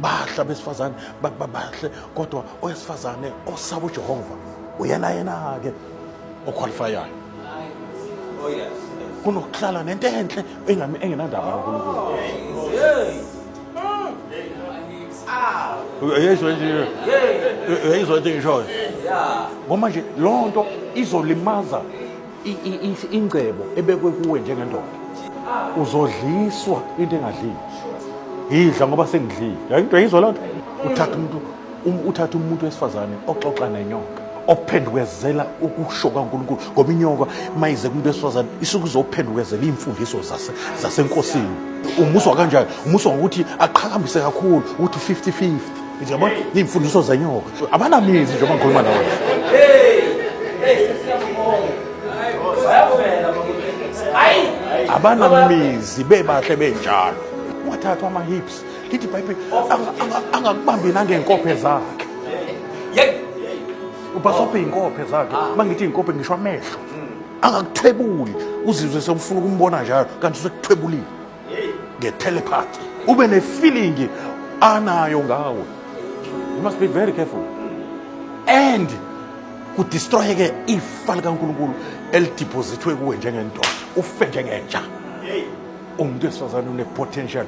Bahle abesifazane, bahle, kodwa owesifazane osaba uJehova uyena yena-ke okhwalifayayo. Oh yes. Kunokuhlala nento enhle engenandaba noNkulunkulu. Uyayizwa nje? Uyayizwa into engishoyo? Ngoba manje loo nto izolimaza ingcebo ebekwe kuwe njengendoda. Uzodliswa into engadliwa. Yidla ngoba sengidlile. Yayinto yizwa loo nto. Uthatha umuntu uthatha umuntu wesifazane oxoxa nenyoka, ophendukezela ukusho kaNkulunkulu, ngoba inyoka mayize kumuntu wesifazane isuke izophendukezela iy'mfundiso zasenkosini. Umuswa kanjani? Umuswa ngokuthi aqhakambise kakhulu ukuthi 50-50. Yabona iy'mfundiso zenyoka abanamizi njengoba ngikhuluma nawe. Abanamizi bebahle benjalo. Ungathathwa ama-hips, lithi iBhayibheli angakubambi nangenkophe zakhe. Ubhasobhe iy'nkophe zakhe. Uma ngithi iy'nkophe ngisho amehlo. Angakuthwebuli, uzizwe sewufuna ukumbona njalo kanti usekuthwebulile nge-telepathy. Ube ne-feeling anayo ngawe. You must be very careful. And kudestroyeke ifa likaNkulunkulu elideposithwe kuwe njengendoda, ufe njengenja. Umuntu wesifazane une-potential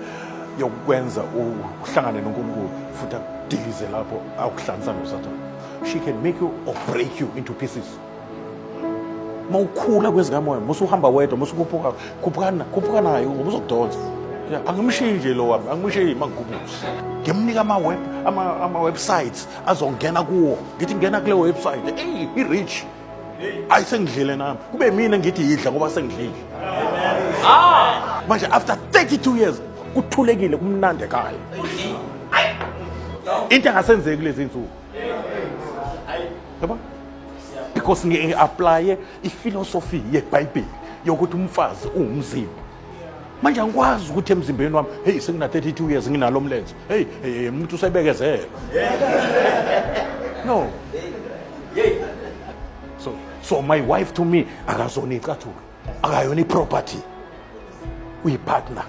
yokwenza uhlangane noNkulunkulu futhi akudilize lapho akuhlanganisa noSathane. She can make you or break you into pieces. Uma ukhula kwezikamoya, musuhamba wedwa, musukhuphuka, khuphuka khuphuka naye ngoba uzokudonsa. Angimshiyi nje lo wami, angimshiyi mangikhuphuka. Ngimnika ama-web ama-websites azongena kuwo. Ngithi ngena kule website, hey, i-rich. Ayi sengidlile nami. Kube mina ngithi yidla ngoba sengidlile. Manje after 32 years kuthulekile kumnandi ekhaya. Into engasenzeki kulezi insuku. Yabo? Because ngi-applye iphilosophy yeBhayibheli yokuthi umfazi uwumzimba. Manje angikwazi ukuthi emzimbeni wami, hey, sengina 32 years nginalo mlenze. Hey, hey, umuntu usebekezela. No. So my wife to me akazona icathulo, akayona iproperty. Uyipartner.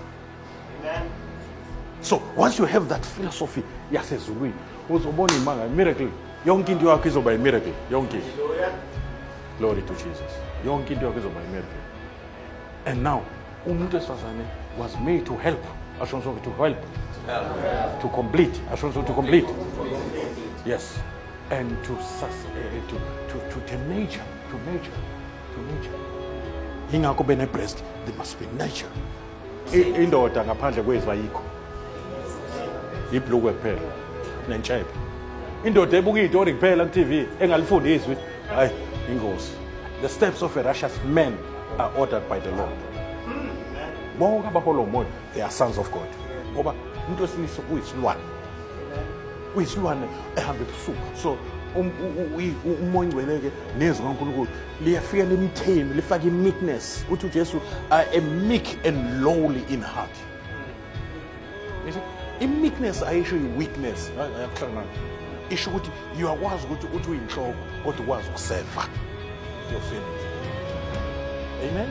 So once you have that philosophy yasezulwini, uzobona imanga, miracle. Yonke into yakho izoba imiracle, yonke into. Glory to Jesus. Yonke into yakho izoba imiracle. And now umuntu wesifazane was made to help. Asho sonke to help. To complete. Asho sonke to complete. Yes. And to sus, to nature, to nature, to nature. Ingakho bene breast, there must be nature. Indoda ngaphandle kwezwi ayikho. Ibhlukwe kuphela nentshebe. Indoda ebuka izitori kuphela ku TV engalifundi izwi, hayi ingozi. The steps of a righteous man are ordered by the Lord. Bonke abaholwa umoya, they are sons of God. Ngoba umuntu wesilisa uyisilwane. Uyisilwane ehamba ebusuku. So umoya ongcwele-ke nezwi kaNkulunkulu liyafika limtheme, lifake i-meekness. Uthi uJesu, I am meek and lowly in heart. You see, i-meekness ayisho i-weakness, ayakuhlangana. Isho ukuthi uyakwazi ukuthi uthi uyinhloko kodwa ukwazi ukuseva your family. Amen.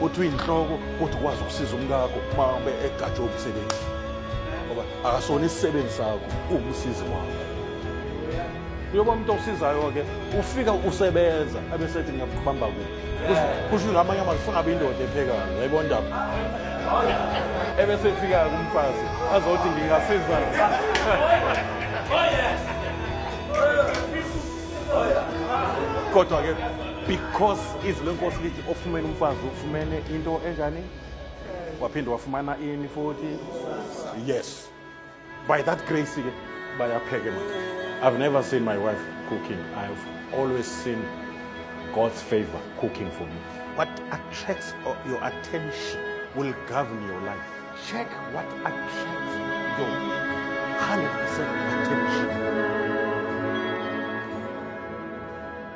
Uthi uyinhloko kodwa ukwazi ukusiza umkakho uma ube egajwe umsebenzi. Ngoba akasona isisebenzi sakho, uwumsizi wakho. Uyoba umuntu osizayo-ke, ufika usebenza abesethi ngiyakubamba kuphi. Kusho ngamanye amazwi ufuna abe indoda ephekayo, yayibona indaba. Ebese efika kumfazi azothi ngingasiza. Kodwa ke because izwi lenkosi lithi ofumene umfazi ufumene into enjani? Waphinde wafumana ini futhi? Yes. By that grace ke bayapheka manje. I've never seen my wife cooking. I've always seen God's favor cooking for me. What attracts your attention will govern your life. Check what attracts your 100% attention.